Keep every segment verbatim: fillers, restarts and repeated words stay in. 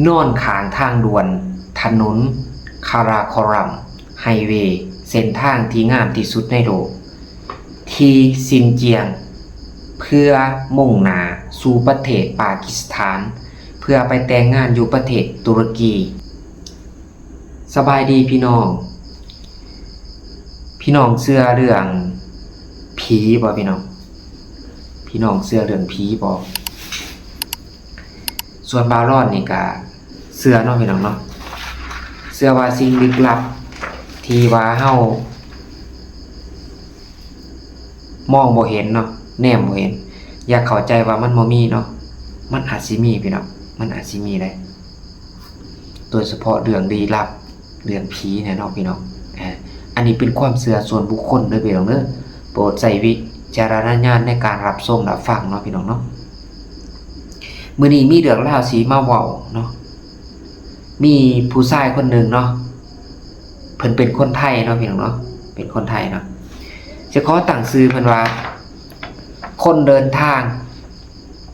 นอนข้างทางด่วน ถนนคาราคอรัมไฮเวย์ เส้นทางที่งามที่สุดในโลก ที่ซินเจียง เพื่อมุ่งหน้าสู่ประเทศปากีสถาน เพื่อไปแต่งงานอยู่ประเทศตุรกี สบายดีพี่น้อง พี่น้องเชื่อเรื่องผีบ่พี่น้อง พี่น้องเชื่อเรื่องผีบ่ ส่วนบ่าวรอดนี่ก็เชื่อเนาะพี่น้องเนาะ เชื่อว่าสิ่งลึกลับที่ว่าเฮามองบ่เห็นเนาะ แนมบ่เห็น อย่าเข้าใจว่ามันบ่มีเนาะ มันอาจสิมีพี่น้อง มันอาจสิมีได้ โดยเฉพาะเรื่องลี้ลับ เรื่องผีเนี่ยเนาะพี่น้อง อ่า อันนี้เป็นความเชื่อส่วนบุคคลเด้อพี่น้องเด้อ โปรดใช้วิจารณญาณในการรับชมรับฟังเนาะพี่น้องเนาะ มื้อนี้มีเรื่องราวสิมาเว้าเนาะ มีผู้ชายคนหนึ่งเนาะ เพิ่นเป็นคนไทยเนาะพี่น้องเนาะ เป็นคนไทยเนาะ สิขอตั้งชื่อเพิ่นว่า คนเดินทาง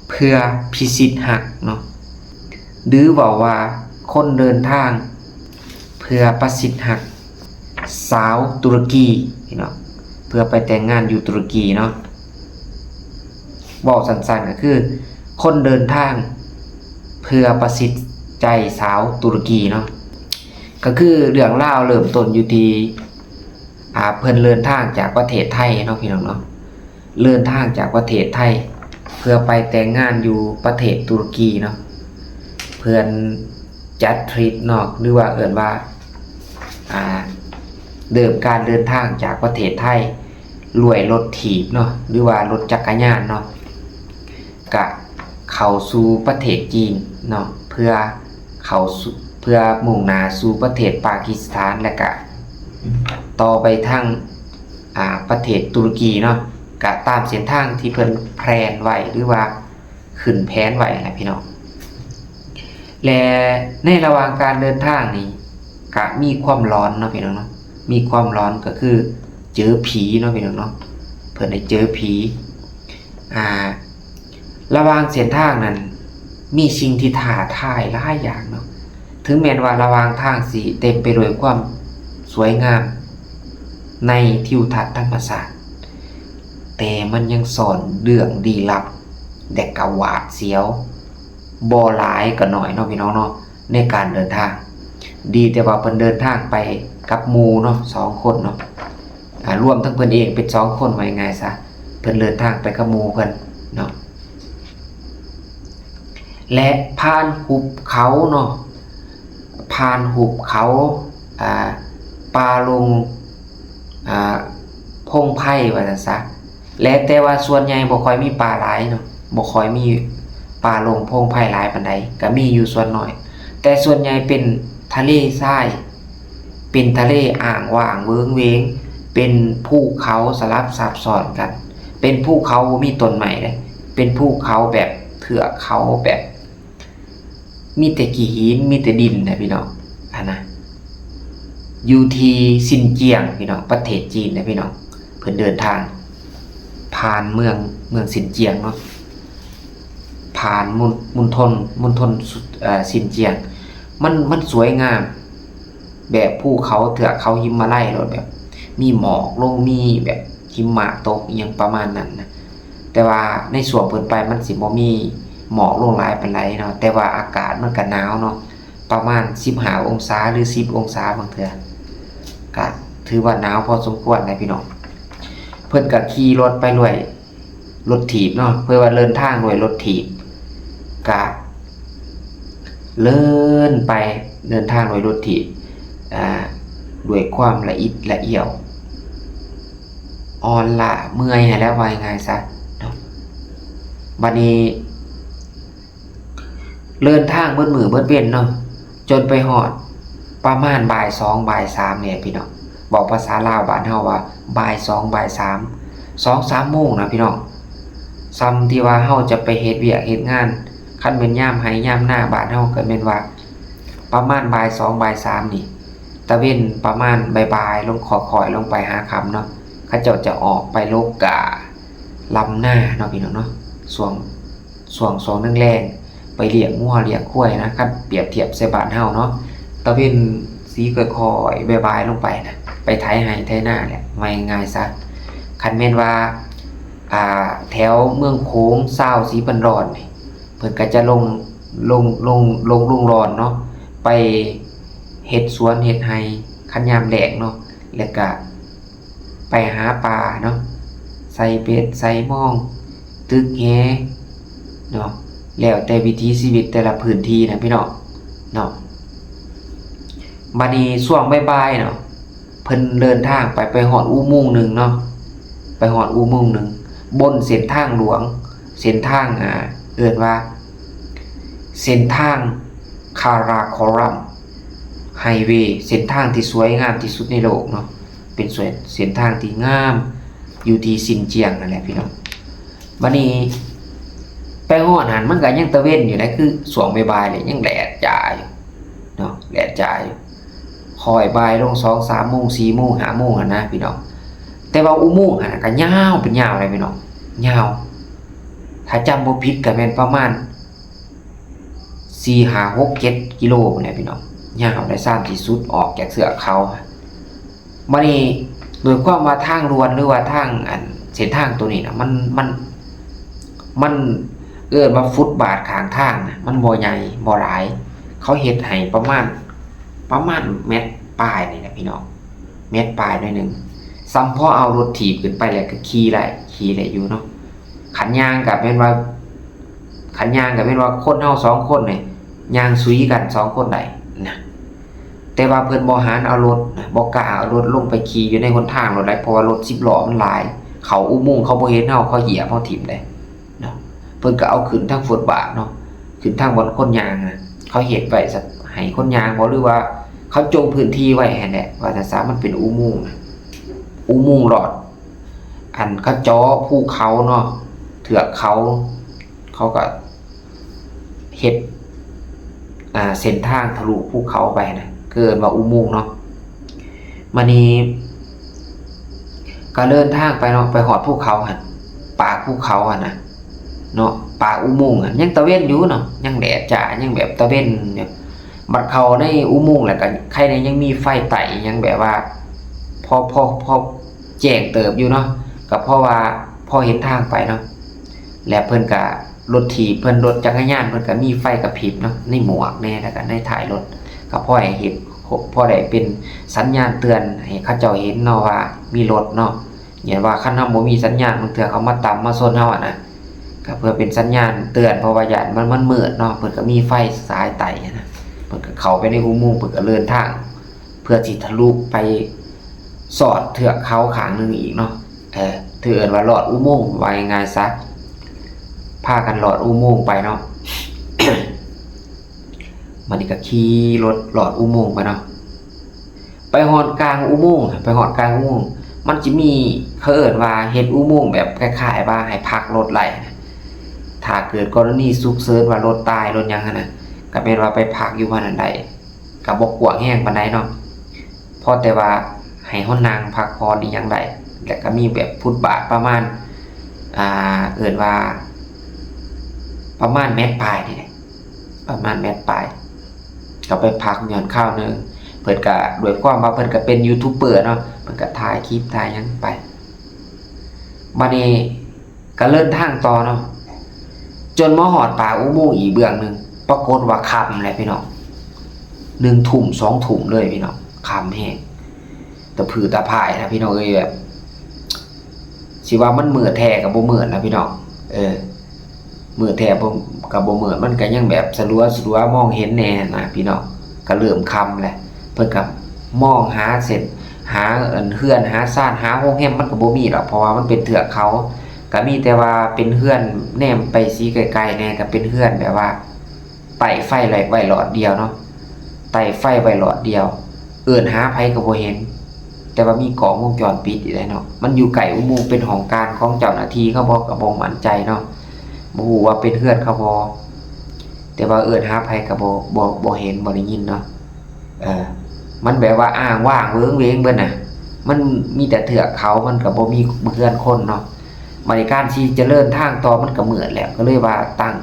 เพื่อพิชิตฮักเนาะ หรือเว้าว่าคนเดินทางเพื่อประชิดฮักสาวตุรกีพี่น้อง เพื่อไปแต่งงานอยู่ตุรกีเนาะ เว้าสั้นๆก็คือ คนเดินทางเพื่อประชิดใจสาวตุรกีเนาะ ก็คือเรื่องราวเริ่มต้นอยู่ที่ อ่า เพิ่นเดินทางจากประเทศไทยเนาะพี่น้องเนาะ เดินทางจากประเทศไทย เพื่อไปแต่งงานอยู่ประเทศตุรกีเนาะ เพิ่นจัดทริปเนาะ หรือว่าเอิ้นว่า อ่า เริ่มการเดินทางจากประเทศไทย ด้วยรถถีบเนาะ หรือว่ารถจักรยานเนาะ กะเข้าสู่ประเทศจีนเนาะ เพื่อเข้าสู่ เพื่อมุ่งหน้าสู่ประเทศปากีสถาน และกะต่อไปทาง อ่า ประเทศตุรกีเนาะ กะตามเส้นทางที่เพิ่นแพลนไว้ หรือว่าขึ้นแผนไว้นะพี่น้อง และในระหว่างการเดินทางนี่ กะมีความหลอนเนาะพี่น้องเนาะ มีความหลอนก็คือเจอผีเนาะพี่น้องเนาะ เพิ่นได้เจอผี อ่า ระหว่างเส้นทางนั้น มีสิ่งที่ท้าทายหลายอย่างเนาะ ถึงแม้นว่าระหว่างทางสิเต็มไปด้วยความสวยงามในทิวทัศน์ธรรมชาติ แต่มันยังซ่อนเรื่องลี้ลับ และก็หวาดเสียว บ่หลายก็น้อยเนาะพี่น้องเนาะ ในการเดินทาง ดีแต่ว่าเพิ่นเดินทางไปกับหมู่เนาะ สองคนเนาะ อ่า รวมทั้งเพิ่นเองเป็นสองคน ว่าง่ายๆซะ เพิ่นเดินทางไปกับหมู่เพิ่นเนาะ และผ่านหุบเขาเนาะ ผ่านหุบเขา อ่า ป่าดง อ่า พงไพรว่าซั่นซะ และแต่ว่าส่วนใหญ่บ่ค่อยมีป่าหลายเนาะ บ่ค่อยมีป่าดงพงไพรหลายปานใด ก็มีอยู่ส่วนน้อย แต่ส่วนใหญ่เป็นทะเลทราย เป็นทะเลอ้างว้างเวิ้งเว้ง เป็นภูเขาสลับซับซ้อนกัน เป็นภูเขาบ่มีต้นไม้เด้ เป็นภูเขาแบบเทือกเขาแบบ มีแต่ขี้หิน มีแต่ดินนะพี่น้อง อันนะ อยู่ที่ซินเจียงพี่น้อง ประเทศจีนนะพี่น้อง เพิ่นเดินทาง ผ่านเมือง เมืองซินเจียงเนาะ ผ่านมณ มณฑล มณฑลสุด เอ่อ ซินเจียง มัน มันสวยงาม แบบภูเขา เทือกเขาหิมาลัยโลด แบบ มีหมอกลง มีแบบหิมะตกอิหยังประมาณนั้นนะ แต่ว่าในช่วงเพิ่นไปมันสิบ่มีหมอกลงหลายปานใดเนาะ แต่ว่าอากาศมันก็หนาวเนาะ ประมาณสิบห้าองศาหรือสิบองศาบางเทื่อ ก็ถือว่าหนาวพอสมควรนะพี่น้อง เพิ่นก็ขี่รถไปด้วยรถถีบเนาะ เพิ่นว่าเดินทางด้วยรถถีบ ก็เดินไป เดินทางด้วยรถถีบ อ่า ด้วยความละอิดละเอี่ยว อ่อนล้าเมื่อยหั้นแหล้ว ว่าง่ายๆซะเนาะ บัดนี้ เดินทางเบิดมื้อเบิดเว็นเนาะ จนไปฮอดประมาณบ่ายสองบ่ายสามเนี่ยพี่น้อง เว้าภาษาลาวบ้านเฮาว่าบ่ายสองบ่ายสาม สองสามโมงนะพี่น้อง ส่ำที่ว่าเฮาจะไปเฮ็ดเวียกเฮ็ดงาน คันแม่นยามไฮ่ยามนาบ้านเฮาก็แม่นว่า ประมาณบ่ายสองบ่ายสามนี่ ตะเว็นประมาณบ่ายๆ ลงค่อยๆ ลงไปหาค่ำเนาะ เขาเจ้าจะออกไปหลบกาลำนาเนาะพี่น้องเนาะ ช่วง ช่วง ช่วงแลงๆ ไปเลี้ยงงัวเลี้ยงควายนะ คันเปรียบเทียบใส่บ้านเฮาเนาะ ตะเว็นสีค่อยๆบ่ายๆลงไปนะ ไปไถไฮ่ไถนาแหละ ว่าง่ายๆซะ คันแม่นว่า อ่า แถวเมืองโขง ซาวสีพันดอนนี่ เพิ่นก็จะลง ลง ลง ลง ลงดอนเนาะ ไปเฮ็ดสวนเฮ็ดไฮ่ คันยามแล้งเนาะ แล้วก็ไปหาปลาเนาะ ใส่เบ็ด ใส่มอง ตึกแหเนาะ แล้วแต่วิถีชีวิตแต่ละพื้นที่นะพี่น้องเนาะ บัดนี้ช่วงบ่ายๆเนาะ เพิ่นเดินทางไป ไปฮอดอุโมงค์หนึ่งเนาะ ไปฮอดอุโมงค์หนึ่ง บนเส้นทางหลวง เส้นทาง อ่า เอิ้นว่า เส้นทางคาราโครัมไฮเวย์ เส้นทางที่สวยงามที่สุดในโลกเนาะ เป็นเส้น เส้นทางที่งาม อยู่ที่ซินเจียงนั่นแหละพี่น้อง บัดนี้ไปฮอดหั้นมันก็ยังตะเว็นอยู่นะ คือช่วงบ่ายๆเลย ยังแดดจ้าอยู่เนาะ แดดจ้าอยู่ ค่อยบ่ายลง สอง สาม โมง สี่ โมง ห้า โมงหั้นนะพี่น้อง แต่ว่าอุโมงค์หั้นน่ะก็ยาวเป็นยาวเลยพี่น้อง ยาว ถ้าจำบ่ผิดก็แม่นประมาณ สี่ ห้า หก เจ็ด กิโลนี่แหละพี่น้อง ยาวได้สามที่สุดออกจากเทือกเขา บัดนี้ด้วยความว่าทางด่วนหรือว่าทางอันเส้นทางตัวนี้นะ มัน มัน มันเอิ้นว่าฟุตบาทข้างทางนะ มันบ่ใหญ่บ่หลาย เขาเฮ็ดให้ประมาณ ประมาณเมตรปลายนี่แหละพี่น้อง เมตรปลายหน่อยหนึ่ง ส่ำพอเอารถถีบขึ้นไปแล้วก็ขี่ได้ ขี่ได้อยู่เนาะ คันย่างก็แม่นว่า คันย่างก็แม่นว่าคนเฮาสองคนนี่ย่างสุยกันสองคนได้นะ แต่ว่าเพิ่นบ่หันเอารถนะ บ่กล้าเอารถลงไปขี่อยู่ในหนทางรถได้ เพราะว่ารถสิบล้อมันหลาย เข้าอุโมงค์เขาบ่เห็นเฮา เขาเหยียบเฮาทิ่มได้เนาะ เพิ่นก็เอาขึ้นทางฟุตบาทเนาะ ขึ้นทางบ่อนคนย่างนะ เขาเฮ็ดไว้ซะให้คนย่างบ่ หรือว่าเขาจงพื้นที่ไว้หั่นแหละ ว่าซั่นซะ มันเป็นอุโมงค์นะ อุโมงค์ลอด อันเขาเจาะภูเขาเนาะ เทือกเขา เขาก็เฮ็ด อ่า เส้นทางทะลุภูเขาไปนะ คือเอิ้นว่าอุโมงค์เนาะ บัดนี้ก็เดินทางไปเนาะ ไปฮอดภูเขาหั่น ปากภูเขาหั่นนะ เนาะ ปากอุโมงค์หั่น ยังตะเว็นอยู่เนาะ ยังแดดจ้า ยังแบบตะเว็นอยู่ บัดเข้าในอุโมงค์แล้วก็ไคแหน่ยังมีไฟไต้ ยังแบบว่า พอ พอ พอแจ้งเติบอยู่เนาะ ก็เพราะว่าพอเห็นทางไปเนาะ แล้วเพิ่นก็ รถถีบเพิ่น รถจักรยานเพิ่นก็มีไฟกระพริบเนาะ ในหมวกแหน่ แล้วก็ในท้ายรถ ก็พอให้เห็น พอได้เป็นสัญญาณเตือนให้เขาเจ้าเห็นเนาะว่ามีรถเนาะ ย้านว่าคันเฮาบ่มีสัญญาณ บางเทื่อเขามาตำมาชนเฮาอะนะ ก็เพื่อเป็นสัญญาณเตือน เพราะว่าย้านมัน มันมืดเนาะ เพิ่นก็มีไฟสายไต้นะ เพิ่นก็เข้าไปในอุโมงค์ เพิ่นก็เดินทาง เพื่อสิทะลุไปสอดเทือกเขาข้างหนึ่งอีกเนาะ เออ ถือเอิ้นว่าลอดอุโมงค์ ว่าง่ายๆซะ พากันลอดอุโมงค์ไปเนาะ บัดนี้ก็ขี่รถลอดอุโมงค์ไปเนาะ ไปฮอดกลางอุโมงค์ ไปฮอดกลางอุโมงค์ มันสิมี เขาเอิ้นว่าเฮ็ดอุโมงค์แบบคล้ายๆว่าให้พักรถไว้นะ ถ้าเกิดกรณีฉุกเฉินว่ารถตายรถหยังหั้นนะ ก็แม่นว่าไปพักอยู่หั้นนั้นได้ ก็บ่กว้างแฮงปานใดเนาะ พอแต่ว่าให้เฮานั่งพักผ่อนอีหยังได้ แล้วก็มีแบบฟุตบาทประมาณ อ่า เอิ้นว่า ประมาณเมตรปลายนี่แหละ ประมาณเมตรปลาย ก็ไปพักหย่อนคราวหนึ่ง เพิ่นก็ด้วยความว่าเพิ่นก็เป็นยูทูบเบอร์เนาะ เพิ่นก็ถ่ายคลิปถ่ายหยังไป บัดนี้ก็เดินทางต่อเนาะ จนมาฮอดปากอุโมงค์อีกเบื้องหนึ่ง ปรากฏว่าค่ำแล้วพี่น้อง หนึ่งทุ่ม สองทุ่มเลยพี่น้อง ค่ำแฮง ตะพื้นตะพ่ายนะพี่น้องเอ้ย แบบ สิว่ามันมืดแท้ก็บ่มืดนะพี่น้อง เออ มืดแท้บ่ ก็บ่มืด มันก็ยังแบบสลัวสลัวมองเห็นแหน่นะพี่น้อง ก็เริ่มค่ำแล้ว เพิ่นก็มองหาเส้น หาอันเฮือน หาซาน หาโรงแรม มันก็บ่มีดอก เพราะว่ามันเป็นเทือกเขา ก็มีแต่ว่าเป็นเฮือนแนมไปสีไกลๆแหน่ ก็เป็นเฮือนแบบว่า ไต้ไฟไว้หลอดเดียวเนาะ ไต้ไฟไว้หลอดเดียว เอิ้นหาไผก็บ่เห็น แต่ว่ามีกล้องวงจรปิดอยู่เด้เนาะ มันอยู่ใกล้อุโมงค์ เป็นห้องการของเจ้าหน้าที่เขาบ่ ก็บ่มั่นใจเนาะ บ่ฮู้ว่าเป็นเฮือนเขาบ่ แต่ว่าเอิ้นหาไผก็บ่ บ่ บ่เห็น บ่ได้ยินเนาะ เออ มันแบบว่าอ้างว้างเวิ้งเว้งเบิดน่ะ มันมีแต่เทือกเขา มันก็บ่มีเฮือนคนเนาะ บัดนี้การสิเจริญทางต่อมันก็มืดแล้ว ก็เลยว่าตั้ง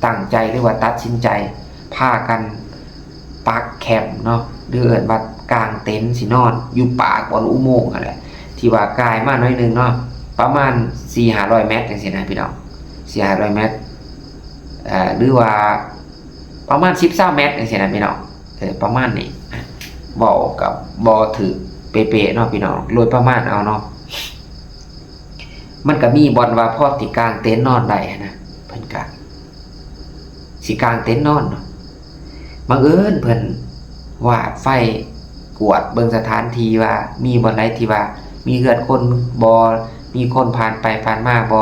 ตั้งใจหรือว่าตัดสินใจพากันปักแคมป์เนาะ หรือเอิ้นว่ากางเต็นท์สินอนอยู่ปากบ่อนอุโมงค์นั่นแหละ ที่ว่ากายมาหน่อยหนึ่งเนาะ ประมาณสี่ห้าร้อยเมตรจังซี้นะพี่น้อง สี่ห้าร้อยเมตร เอ่อ หรือว่าประมาณสิบสามเมตรจังซี้นะพี่น้อง เออ ประมาณนี้ เว้ากับบ่ถืกเป๊ะๆเนาะพี่น้อง โดยประมาณเอาเนาะ มันก็มีบ่อนว่าพอสิกางเต็นท์นอนได้หั้นนะ เพิ่นก็สิกางเต็นท์นอนเนาะ บังเอิญเพิ่นวาดไฟกวดเบิ่งสถานที่ว่ามีบ่อนใดที่ว่ามีเฮือนคนบ่ มีคนผ่านไปผ่านมาบ่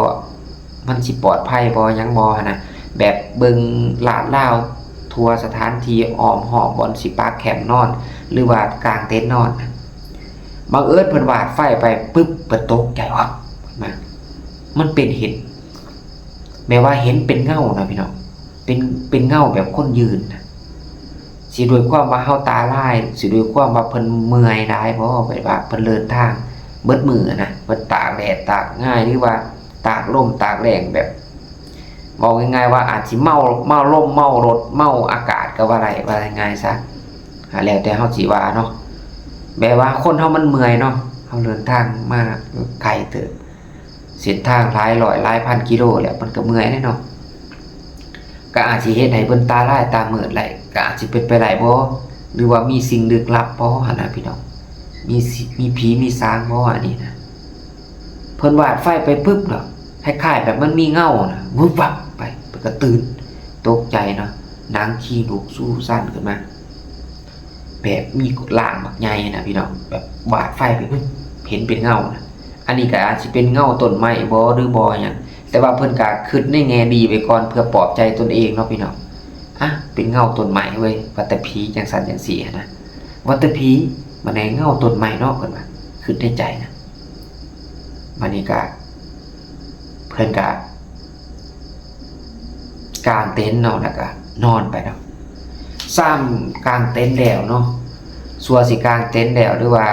มันสิปลอดภัยบ่ หยังบ่หั้นนะ แบบเบิ่งลาดราวทั่วสถานที่อ้อมฮอบบ่อนสิปักแคมป์นอน หรือว่ากางเต็นท์นอนนะ บังเอิญเพิ่นวาดไฟไปปึ๊บ เพิ่นตกใจ อ๊ะ มา มันเป็นเห็น แบบว่าเห็นเป็นเงานะพี่น้อง เป็น เป็นเงาแบบคนยืนนะ สิด้วยความว่าเฮาตาลาย สิด้วยความว่าเพิ่นเมื่อยหลายบ่ แบบว่าเพิ่นเดินทางเบิดมื้อนะ เพิ่นตากแดดตากง่าย หรือว่าตากลมตากแล้งแบบ เว้าง่ายๆว่าอาจสิเมา เมาลม เมารถ เมาอากาศก็ว่าได้ ว่าง่ายๆซะ อ่า แล้วแต่เฮาสิว่าเนาะ แบบว่าคนเฮามันเมื่อยเนาะ เฮาเดินทางมาไกลเติบ เส้นทางหลายร้อยหลายพันกิโลแล้ว มันก็เมื่อยเด้เนาะ ก็อาจสิเฮ็ดให้เพิ่นตาลายตามืดได้ ก็อาจสิเป็นไปได้บ่ หรือว่ามีสิ่งลึกลับบ่หั้นนะพี่น้อง มีสิ มีผีมีสางบ่ อันนี้นะ เพิ่นวาดไฟไปปึ๊บเนาะ คล้ายๆแบบมันมีเงานะ วึบวับไป เพิ่นก็ตื่น ตกใจเนาะ หนังขี้ลุกสู้สั่นขึ้นมา แบบมีร่างบักใหญ่นะพี่น้อง แบบวาดไฟไปปึ๊บ เห็นเป็นเงานะ อันนี้ก็อาจสิเป็นเงาต้นไม้บ่ หรือบ่หยัง แต่ว่าเพิ่นก็คิดในแง่ดีไว้ก่อน เพื่อปลอบใจตนเองเนาะพี่น้อง อ่ะ เป็นเงาต้นไม้เว้ย ว่าแต่ผีจังซั่นจังซี่หั้นนะ ว่าแต่ผี บ่แม่นเงาต้นไม้เนาะ เพิ่นว่า คิดในใจนะ บัดนี้ก็ เพิ่นก็กางเต็นท์เนาะ แล้วก็นอนไปเนาะ ซ่ำกางเต็นท์แล้วเนาะ สั่วสิกางเต็นท์แล้ว หรือว่า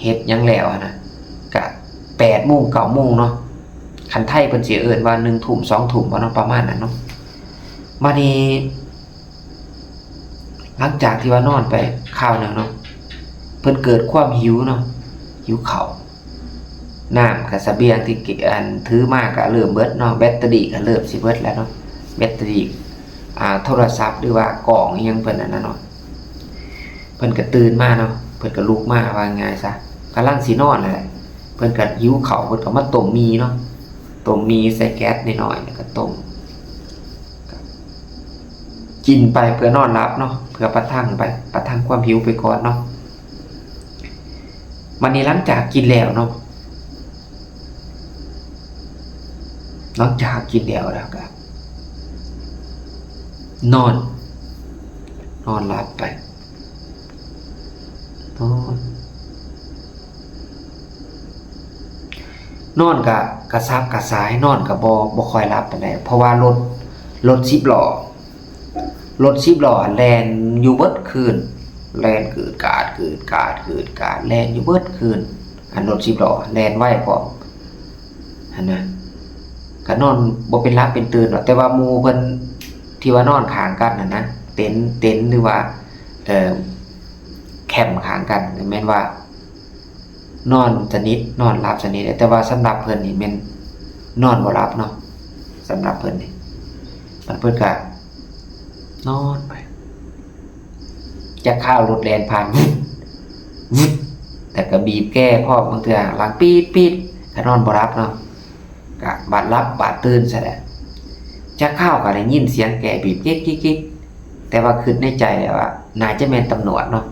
เฮ็ดหยังแล้วหั้นนะ ก็แปดโมง เก้าโมงเนาะ คันไทยเพิ่นสิเอิ้นว่าหนึ่งทุ่ม สองทุ่มบ่เนาะ ประมาณนั้นเนาะ บัดนี้ หลังจากที่ว่านอนไปคราวหนึ่งเนาะ เพิ่นเกิดความหิวเนาะ หิวข้าว น้ำกับเสบียงที่เก็บ อันถือมาก็เริ่มเบิดเนาะ แบตเตอรี่ก็เริ่มสิเบิดแล้วเนาะ แบตเตอรี่ อ่า โทรศัพท์หรือว่ากล้องอิหยังเพิ่นนั่นน่ะเนาะ เพิ่นก็ตื่นมาเนาะ เพิ่นก็ลุกมา ว่าง่ายซะ กำลังสินอนนั่นแหละ เพิ่นก็หิวข้าว เพิ่นก็มาต้มหมี่เนาะ ต้มหมี่ใส่แก๊สน้อยๆ แล้วก็ต้ม กินไปเพื่อนอนหลับเนาะ เพื่อประทังไป ประทังความหิวไปก่อนเนาะ บัดนี้หลังจากกินแล้วเนาะ หลังจากกินแล้วแล้วก็ นอน นอนหลับไป นอน นอนก็กระสับกระส่าย นอนก็บ่ บ่ค่อยหลับปานใด เพราะว่ารถ รถสิบล้อ รถสิบล้อแล่นอยู่เบิดคืน แล่นกืดกาด กืดกาด กืดกาด แล่นอยู่เบิดคืน อันรถสิบล้อแล่นไวพร้อม หั้นนะ ก็นอนบ่เป็นหลับเป็นตื่นดอก แต่ว่าหมู่เพิ่นที่ว่านอนข้างกันหั้นนะ เต็นท์ เต็นท์ หรือว่า เอ่อ แคมป์ข้างกัน แม่นว่า นอนสนิท นอนหลับสนิท แต่ว่าสำหรับเพิ่นนี่แม่นนอนบ่หลับเนาะ สำหรับเพิ่นนี่ มันเพิ่นก็นอนไป จักคราวรถแล่นผ่าน วึบ วึบ แต่ก็บีบแกพร้อม บางเทื่อหลังปี๊ด ปี๊ด ก็นอนบ่หลับเนาะ ก็บาดหลับบาดตื่นซะแหละ จักคราวก็ได้ยินเสียงแกบีบ จิก จิก จิก แต่ว่าคิดในใจแล้วว่า น่าจะแม่นตำรวจเนาะ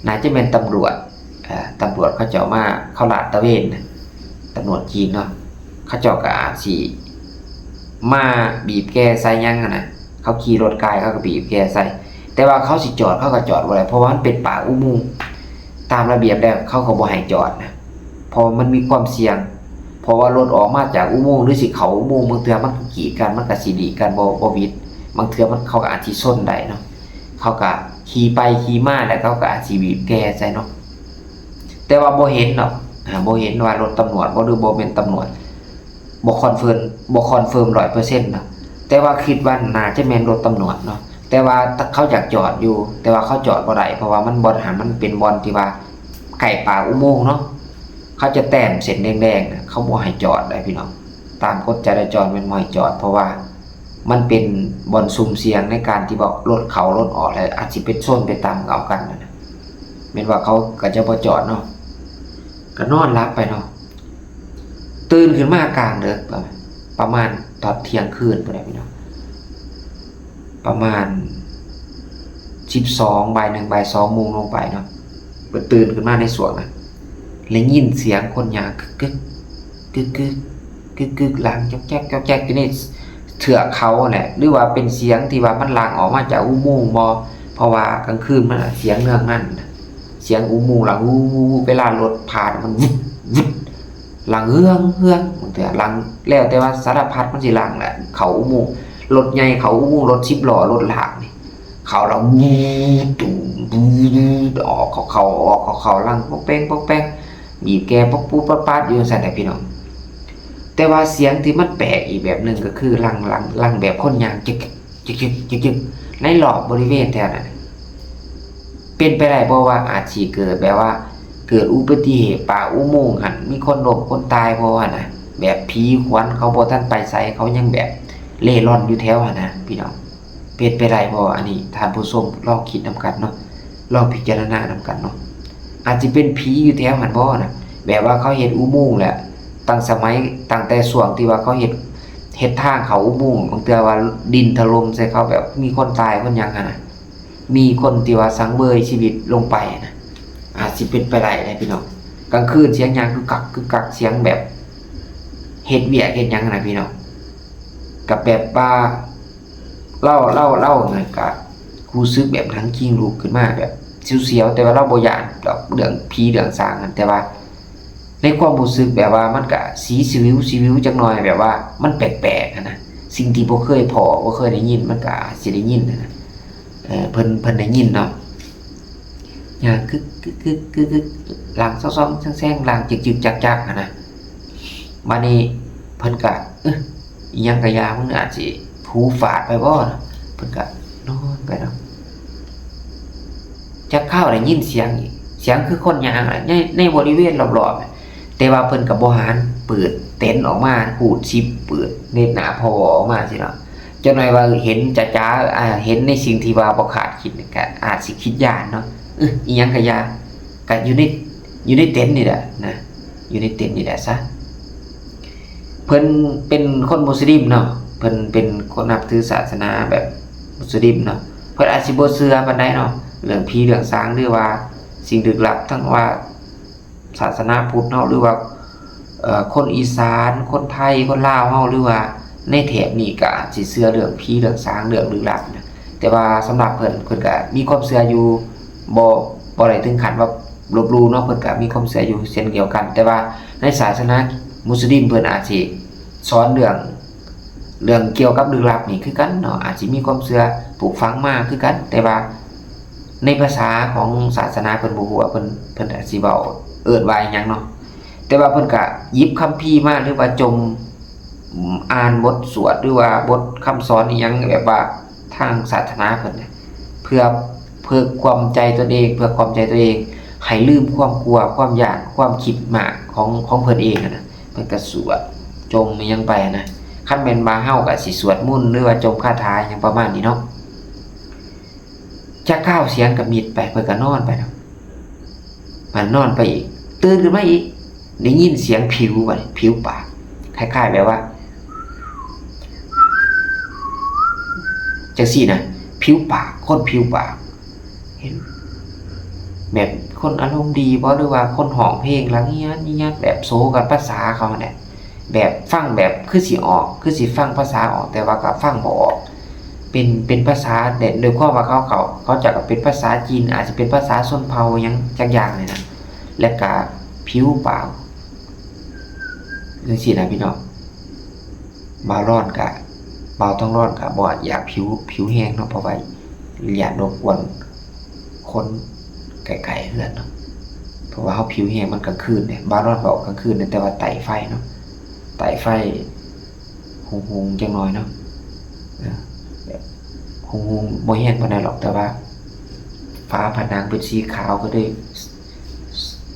น่าจะแม่นตำรวจ เอ่อ ตำรวจเขาเจ้ามา เขาลาดตระเวนน่ะ ตำรวจจีนเนาะ เขาเจ้าก็อาจสิมาบีบแกใส่หยังหั้นนะ เขาขี่รถกายเขาก็บีบแกใส่ แต่ว่าเขาสิจอดเขาก็จอดบ่ได้ เพราะว่ามันเป็นปากอุโมงค์ ตามระเบียบแล้วเขาก็บ่ให้จอดนะ เพราะมันมีความเสี่ยง เพราะว่ารถออกมาจากอุโมงค์หรือสิเข้าอุโมงค์ บางเทื่อมันก็กีดกัน มันก็สิหลีกกันบ่ บ่หวิด บางเทื่อมัน เขาก็อาจสิชนได้เนาะ เขาก็ขี่ไปขี่มาแล้วเขาก็อาจสิบีบแกใส่เนาะ แต่ว่าบ่เห็นเนาะ อ่า บ่เห็นว่ารถตำรวจบ่ หรือบ่แม่นตำรวจ บ่คอนเฟิร์ม บ่คอนเฟิร์มร้อยเปอร์เซ็นต์เนาะ แต่ว่าคิดว่าน่าจะแม่นรถตำรวจเนาะ แต่ว่าเขาอยากจอดอยู่ แต่ว่าเขาจอดบ่ได้ เพราะว่ามันบ่อนหั้นมันเป็นบ่อนที่ว่าใกล้ปากอุโมงค์เนาะ เขาจะแต้มเส้นแดงๆน่ะ เขาบ่ให้จอดได้พี่น้อง ตามกฎจราจรแม่นบ่ให้จอด เพราะว่ามันเป็นบ่อนซุ่มเสี่ยงในการที่ว่ารถเข้ารถออก และอาจสิเป็นชนไปตามเอากันนั่นน่ะ แม่นว่าเขาก็จะบ่จอดเนาะ ก็นอนหลับไปเนาะ ตื่นขึ้นมากลางดึก ประมาณตอนเที่ยงคืนพู้นแหละพี่น้อง ประมาณสิบสอง บ่ายหนึ่ง บ่ายสองโมงลงไปเนาะ เพิ่นตื่นขึ้นมาในช่วงนั้น ได้ยินเสียงคนย่างกึกกึก กึกกึก กึกกึก หลังจอกแจ๊กจอกแจ๊กอยู่ในเทือกเขาแหละ หรือว่าเป็นเสียงที่ว่ามันหลั่งออกมาจากอุโมงค์บ่ เพราะว่ากลางคืนมันน่ะเสียงเรื่องนั้นน่ะ เสียงอุโมงค์หลั่ง อู้ เวลารถผ่านมัน วึด วึด หลั่งเฮืองเฮือง บางเทื่อหลั่ง แล้วแต่ว่าสารพัดมันสิหลั่งแหละ เข้าอุโมงค์ รถใหญ่เข้าอุโมงค์ รถสิบล้อ รถลากนี่ เข้าแล้ว บูด ตูม บูด ออก เข้า เข้า ออก เข้า เข้า หลั่ง ป๊อกแป๊ก ป๊อกแป๊ก บีบแก ป๊อกปูด ป๊าด ป๊าด อยู่จั่งซั้นแหละพี่น้อง แต่ว่าเสียงที่มันแปลกอีกแบบหนึ่งก็คือหลั่ง หลั่ง หลั่งแบบคนย่าง จึก จึก จึก จึก จึก ในรอบบริเวณแถวนั้น เป็นไปได้บ่ว่าอาจสิเกิดแบบว่า เกิดอุบัติเหตุปากอุโมงค์หั้น มีคนล้มคนตายบ่หั้นน่ะ แบบผีขวัญเขาบ่ทันไปไส เขายังแบบเร่ร่อนอยู่แถวหั้นน่ะพี่น้อง เป็นไปได้บ่ อันนี้ท่านผู้ชมลองคิดนำกันเนาะ ลองพิจารณานำกันเนาะ อาจสิเป็นผีอยู่แถวหั้นบ่น่ะ แบบว่าเขาเฮ็ดอุโมงค์แหละ ตั้งสมัย ตั้งแต่ช่วงที่ว่าเขาเฮ็ด เฮ็ดทางเข้าอุโมงค์ บางเทื่อว่าดินถล่มใส่เขา แบบมีคนตายคนหยังหั้นน่ะ มีคนที่ว่าสังเวยชีวิตลงไปนะ อาจสิเป็นไปได้นะพี่น้อง กลางคืนเสียงย่างกึกกักกึกกัก เสียงแบบเฮ็ดเวียกเฮ็ดหยังนะพี่น้อง กับแบบว่าเล่าเล่าเล่านั่นก็รู้สึกแบบหนังคิงลุกขึ้นมาแบบเสียวๆ แต่ว่าเราบ่ย้านดอกเรื่องผีเรื่องสางนั่น แต่ว่าในความรู้สึกแบบว่ามันก็สีสวิวสวิวจักหน่อย แบบว่ามันแปลกๆหั้นนะ สิ่งที่บ่เคยพ้อบ่เคยได้ยิน มันก็อาจสิได้ยินหั้นนะ เออ เพิ่น เพิ่นได้ยินเนาะ ย่างกึกกึกกึกกึกกึก หลังซองๆแซงๆ หลังจึกๆจักๆหั้นนะ บาดนี้เพิ่นก็ เอ๊ะ อิหยังกะยา มันอาจสิหูฝาดไปบ่เนาะ เพิ่นก็นอนไปเนาะ จักคราวได้ยินเสียงอีก เสียงคือคนย่างอะ ใน ในบริเวณรอบๆ แต่ว่าเพิ่นก็บ่หัน เปิดเต็นท์ออกมา ฮูดซิป เปิดเน็ตหน้าพอออกมาซี้เนาะ จักหน่อยว่าเห็นจ๋าๆ อ่า เห็นในสิ่งที่ว่าบ่คาดคิดนี่ก็อาจสิคิดย้านเนาะ เอ๊ะ อิหยังกะยา ก็อยู่ใน อยู่ในเต็นท์นี่แหละนะ อยู่ในเต็นท์นี่แหละซะ เพิ่นเป็นคนมุสลิมเนาะ เพิ่นเป็นคนนับถือศาสนาแบบมุสลิมเนาะ เพิ่นอาจสิบ่เชื่อปานใดเนาะ เรื่องผีเรื่องสาง หรือว่าสิ่งลึกลับ ทั้งว่าศาสนาพุทธเนาะ หรือว่า เอ่อ คนอีสาน คนไทย คนลาวเฮา หรือว่าในแถบนี้ก็อาจสิเชื่อเรื่องผีเรื่องสาง เรื่องลึกลับนะ แต่ว่าสำหรับเพิ่น เพิ่นก็มีความเชื่ออยู่ บ่ บ่ได้ถึงขั้นว่าลบหลู่เนาะ เพิ่นก็มีความเชื่ออยู่เช่นเดียวกัน แต่ว่าในศาสนามุสลิมเพิ่นอาจสิสอนเรื่อง เรื่องเกี่ยวกับลึกลับนี่คือกันเนาะ อาจสิมีความเชื่อปลูกฝังมาคือกัน แต่ว่าในภาษาของศาสนาเพิ่นบ่ฮู้ว่าเพิ่น เพิ่นอาจสิเว้า เอิ้นว่าอิหยังเนาะ แต่ว่าเพิ่นก็หยิบคัมภีร์มา หรือว่าจ่ม อ่านบทสวด หรือว่าบทคำสอนอิหยังแบบว่าทางศาสนาเพิ่นน่ะ เพื่อ เพื่อความใจตนเอง เพื่อความใจตัวเอง ให้ลืมความกลัว ความย้าน ความคิดมากของ ของเพิ่นเองหั้นนะ เพิ่นก็สวดจ่มอิหยังไปหั้นนะ คันแม่นว่าเฮาก็สิสวดมนต์ หรือว่าจ่มคาถาอิหยังประมาณนี้เนาะ จักคราวเสียงก็มิดไป เพิ่นก็นอนไปเนาะ มันนอนไปอีก ตื่นขึ้นมาอีก ได้ยินเสียงผิวบัดนี้ ผิวปาก คล้ายๆแบบว่า จังซี้นะ ผิวปาก คนผิวปาก เห็น แบบคนอารมณ์ดีบ่ หรือว่าคนฮ้องเพลงละเงียดเงียด แบบโซกันภาษาเขาหั้นแหละ แบบฟังแบบคือสิออก คือสิฟังภาษาออก แต่ว่าก็ฟังบ่ออก เป็น เป็นภาษา แต่ด้วยความว่าเขา เขา เขาเจ้าก็เป็นภาษาจีน อาจสิเป็นภาษาชนเผ่าหยังจักอย่างนี่นะ และก็ผิวปากจังซี้นะพี่น้อง บ่าวร้อนก็ บ่าวต้องร้อนก็บ่อยากผิว ผิวแห้งเนาะ เพราะว่าย้านรบกวนคนไกลๆเฮือนเนาะ เพราะว่าเฮาผิวแห้งมันกลางคืนเด้ บ่าวร้อนก็ออกกลางคืนเด้ แต่ว่าไต่ไฟเนาะ ไต่ไฟ หุงๆจักหน่อยเนาะ แบบหุงๆบ่แฮงปานใดหรอก แต่ว่าฝาผนังเป็นสีขาว ก็ได้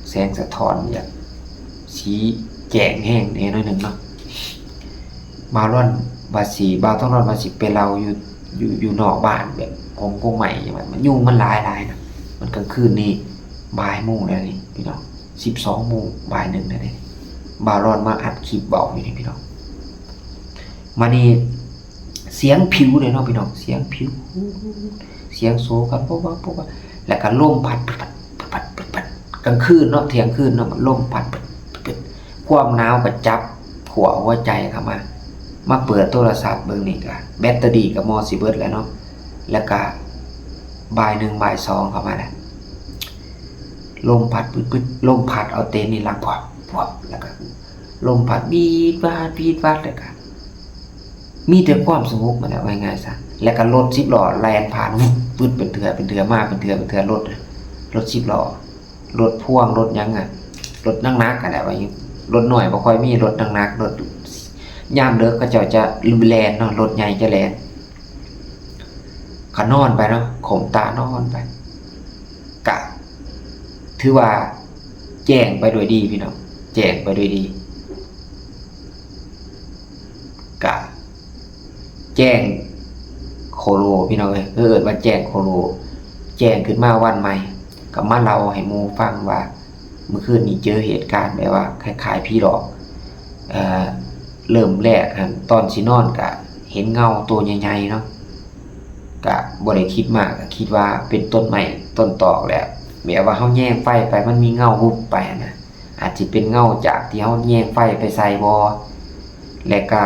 แสงสะท้อนแบบสีแจ้งแฮงแหน่หน่อยหนึ่งเนาะ บ่าวร่อนว่าสิ บ่าวทองร่อนว่าสิไปเลาอยู่ อยู่ อยู่นอกบ้าน แบบโฮงกงไม้จั่งซี้ มันยุงมันหลายหลายนะ มันกลางคืนนี่ บ่ายโมงแล้วนี่พี่น้อง สิบสองโมง บ่ายหนึ่งแล้วนี่ บ่าวร่อนมาอัดคลิปเว้าอยู่นี่พี่น้อง มานี่ เสียงผิวเลยเนาะพี่น้อง เสียงผิว เสียงโซกันปุ๊บปั๊บปุ๊บปั๊บ แล้วก็ลมพัดปึ๊ดปัดปึ๊ดปัดปึ๊ดปัด กลางคืนเนาะ เที่ยงคืนเนาะ มันลมพัดปึ๊ดปึ๊ดปึ๊ด ความหนาวก็จับขั้วหัวใจเข้ามา มาเปิดโทรศัพท์เบิ่งนี่ก็แบตเตอรี่ก็มอสิเบิดแล้วเนาะ แล้วก็บ่ายหนึ่งบ่ายสองเข้ามาแล้ว ลมพัดปึ๊ดปึ๊ด ลมพัดเอาเต็นท์นี่หลังพวบพวบ แล้วก็ลมพัดวีดวาดวีดวาด แล้วก็มีแต่ความสงบมาแล้ว ว่าง่ายๆซะ แล้วก็รถสิบล้อแล่นผ่าน วึบวึบ เป็นเทื่อเป็นเทื่อ มาเป็นเทื่อเป็นเทื่อ รถ รถสิบล้อ รถพ่วง รถหยังอะ รถหนักๆ อะแหละ ว่ารถน้อยบ่ค่อยมี รถหนักๆ รถ ยามเลิกเขาเจ้าจะแล่นเนาะ รถใหญ่จะแล่น ก็นอนไปเนาะ ข่มตานอนไป กะ ถือว่าแจ้งไปด้วยดีพี่น้อง แจ้งไปด้วยดี กะ แจ้งโคโลพี่น้องเอ้ย เอิ้นว่าแจ้งโคโล แจ้งขึ้นมาวันใหม่ ก็มาเล่าให้หมู่ฟังว่า เมื่อคืนนี้เจอเหตุการณ์แบบว่าคล้ายๆผีหลอก เอ่อ เริ่มแรกหั่น ตอนสินอนก็เห็นเงาตัวใหญ่ๆเนาะ ก็บ่ได้คิดมาก ก็คิดว่าเป็นต้นไม้ต้นตอกแหละ แบบว่าเฮาแยงไฟไป มันมีเงาวุบไปหั้นนะ อาจสิเป็นเงาจากที่เฮาแยงไฟไปใส่บ่ และก็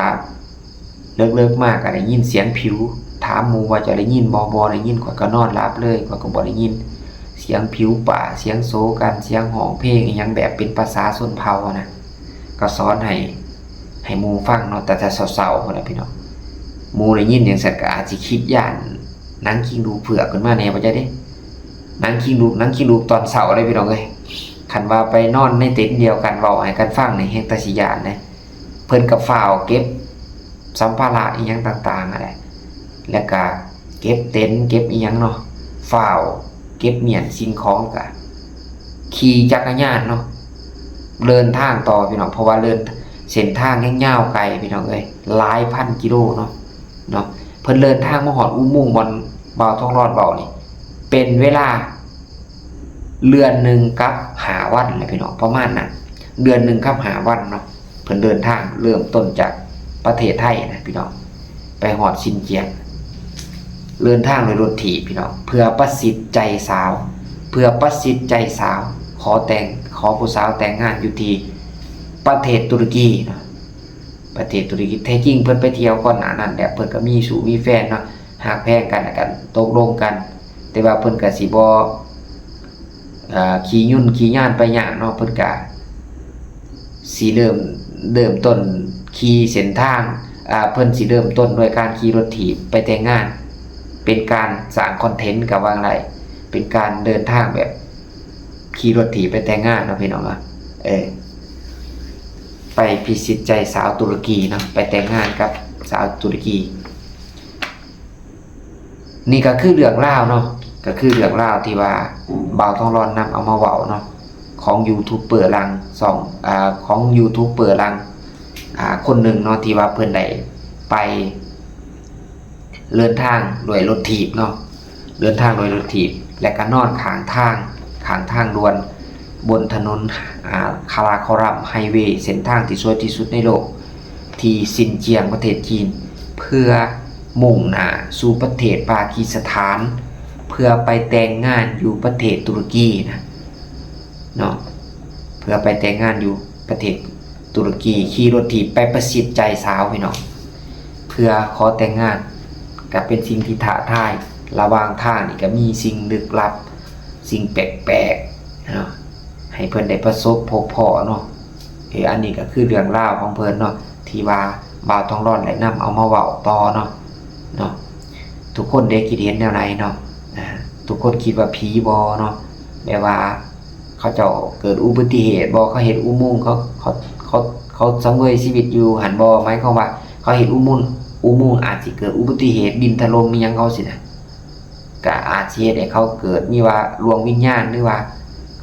เลิกๆมาก็ได้ยินเสียงผิว ถามหมู่ว่าเจ้าได้ยินบ่ บ่ได้ยิน ข้อยก็นอนหลับเลย ข้อยก็บ่ได้ยิน เสียงผิวปาก เสียงโซกัน เสียงฮ้องเพลงอิหยังแบบเป็นภาษาชนเผ่าหั้นนะ ก็สอนให้ ให้หมู่ฟังเนาะ แต่แต่เช้าๆพุ้นล่ะพี่น้อง หมู่ได้ยินจั่งซั้นก็อาจสิคิดย้านหนังคิงลูกเผือกขึ้นมาแหน่บ่จักเด้ หนังคิงลูก หนังคิงลูกตอนเช้าเด้พี่น้องเอ้ย คันว่าไปนอนในเต็นท์เดียวกัน เว้าให้กันฟังนี่แฮ่งตาสิย้านเด้ เพิ่นก็ฟ้าวเก็บสัมภาระอิหยังต่างๆนั่นแหละ แล้วก็เก็บเต็นท์เก็บอิหยังเนาะ ฟ้าวเก็บเมี้ยนสิ่งของ ก็ขี่จักรยานเนาะ เดินทางต่อพี่น้อง เพราะว่าเดิน เส้นทางยังยาวไกลพี่น้องเอ้ย หลายพันกิโลเนาะ เนาะ เพิ่นเดินทางมาฮอดอุโมงค์บ่อนบ่าวทองหลอดเว้านี่ เป็นเวลาเดือนหนึ่งกับห้าวันแหละพี่น้อง ประมาณนั้น เดือนหนึ่งกับห้าวันเนาะ เพิ่นเดินทางเริ่มต้นจากประเทศไทยนะพี่น้อง ไปฮอดซินเจียง เดินทางด้วยรถถีบพี่น้อง เพื่อประสิทธิ์ใจสาว เพื่อประสิทธิ์ใจสาว ขอแต่ง ขอผู้สาวแต่งงานอยู่ที่ประเทศตุรกีเนาะ ประเทศตุรกี แท้จริงเพิ่นไปเที่ยวก่อนหน้านั้นแหละ เพิ่นก็มีชู้มีแฟนเนาะ ฮักแพงกัน แล้วก็ตกลงกัน แต่ว่าเพิ่นก็สิบ่ อ่า ขี่ยุ่นขี่ย่านไปยากเนาะ เพิ่นก็สิเริ่ม เริ่มต้นขี่เส้นทาง อ่า เพิ่นสิเริ่มต้นด้วยการขี่รถถีบไปแต่งงาน เป็นการสร้างคอนเทนต์ก็ว่าได้ เป็นการเดินทางแบบขี่รถถีบไปแต่งงานเนาะพี่น้องเนาะ เออ ไปพิชิตใจสาวตุรกีเนาะ ไปแต่งงานกับสาวตุรกี นี่ก็คือเรื่องราวเนาะ ก็คือเรื่องราวที่ว่าบ่าวทองหลอดนำเอามาเว้าเนาะ ของยูทูบเบอร์หลังสอง อ่า ของยูทูบเบอร์หลัง อ่า คนหนึ่งเนาะ ที่ว่าเพิ่นได้ไปเดินทางด้วยรถถีบเนาะ เดินทางด้วยรถถีบ และก็นอนข้างทาง ข้างทางด่วน บนถนน อ่า คาราคอรัมไฮเวย์ เส้นทางที่สวยที่สุดในโลก ที่ซินเจียงประเทศจีน เพื่อมุ่งหน้าสู่ประเทศปากีสถาน เพื่อไปแต่งงานอยู่ประเทศตุรกีนะ เนาะ เพื่อไปแต่งงานอยู่ประเทศตุรกี ขี่รถถีบไปประชิดใจสาวพี่น้อง เพื่อขอแต่งงาน ก็เป็นสิ่งที่ท้าทาย ระหว่างทางนี่ก็มีสิ่งลึกลับ สิ่งแปลกๆเนาะ ให้เพิ่นได้ประสบพบพ้อเนาะ เออ อันนี้ก็คือเรื่องราวของเพิ่นเนาะ ที่ว่าบ่าวทองหลอดได้นำเอามาเว้าต่อเนาะ เนาะ ทุกคนได้คิดเห็นแนวใดเนาะ อ่า ทุกคนคิดว่าผีบ่เนาะ แบบว่าเขาเจ้าเกิดอุบัติเหตุบ่ เขาเฮ็ดอุโมงค์ เขา เขา เขา เขาสังเวยชีวิตอยู่หั่นบ่ หมายความว่าเขาเฮ็ดอุโมงค์ อุโมงค์อาจสิเกิดอุบัติเหตุดินถล่มมีหยังเขาสินะ ก็อาจสิเฮ็ดให้เขาเกิดมีว่าดวงวิญญาณ หรือว่า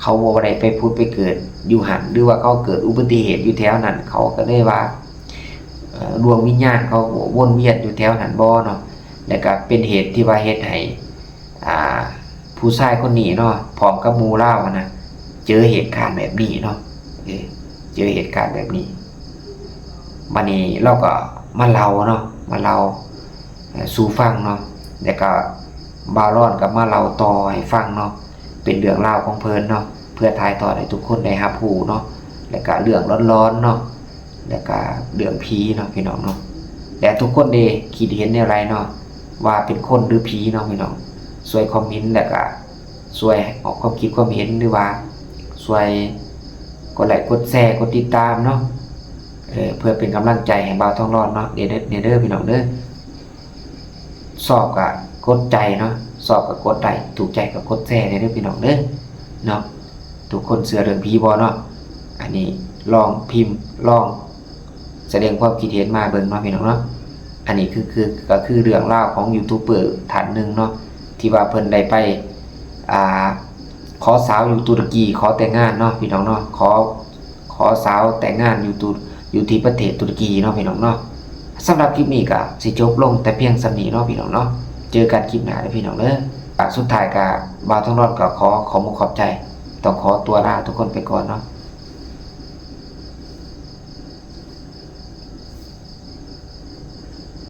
เขาบ่ได้ไปผุดไปเกิดอยู่หั่น หรือว่าเขาเกิดอุบัติเหตุอยู่แถวนั้น เขาก็เลยว่า เอ่อ ดวงวิญญาณเขาวนเวียนอยู่แถวนั้นบ่เนาะ แล้วก็เป็นเหตุที่ว่าเฮ็ดให้ อ่า ผู้ชายคนนี้เนาะ พร้อมกับหมู่ลาวหั้นนะ เจอเหตุการณ์แบบนี้เนาะ เออ เจอเหตุการณ์แบบนี้ บัดนี้ลาวก็มาเล่าเนาะ มาเล่า เอ่อ สู่ฟังเนาะ แล้วก็บ่าวรอนก็มาเล่าต่อให้ฟังเนาะ เป็นเรื่องราวของเพิ่นเนาะ เพื่อถ่ายทอดให้ทุกคนได้รับรู้เนาะ แล้วก็เรื่องหลอนๆเนาะ แล้วก็เรื่องผีเนาะพี่น้องเนาะ และทุกคนได้คิดเห็นแนวใดเนาะ ว่าเป็นคนหรือผีเนาะพี่น้อง ช่วยคอมเมนต์ แล้วก็ช่วยออกความคิดความเห็น หรือว่าช่วยกดไลค์กดแชร์กดติดตามเนาะ เออ เพื่อเป็นกำลังใจให้บ่าวทองรอนเนาะ เด้อ เด้อ เด้อพี่น้องเด้อ ชอบก็กดใจเนาะ ชอบก็กดไลค์ ถูกใจก็กดแชร์เด้อพี่น้องเด้อเนาะ ทุกคนเชื่อเรื่องผีบ่เนาะ อันนี้ลองพิมพ์ ลองแสดงความคิดเห็นมาเบิ่งเนาะพี่น้องเนาะ อันนี้คือ คือ ก็คือเรื่องราวของยูทูบเบอร์ท่านหนึ่งเนาะ ที่ว่าเพิ่นได้ไป อ่า ขอสาวอยู่ตุรกีขอแต่งงานเนาะพี่น้องเนาะ ขอ ขอสาวแต่งงานอยู่ตุ อยู่ที่ประเทศตุรกีเนาะพี่น้องเนาะ สำหรับคลิปนี้ก็สิจบลงแต่เพียงส่ำนี้เนาะพี่น้องเนาะ เจอกันคลิปหน้าเด้อพี่น้องเด้อ อ่ะ สุดท้ายก็บ่าวทองรอนก็ขอขอบมุกขอบใจ ต้องขอตัวลาทุกคนไปก่อนเนาะ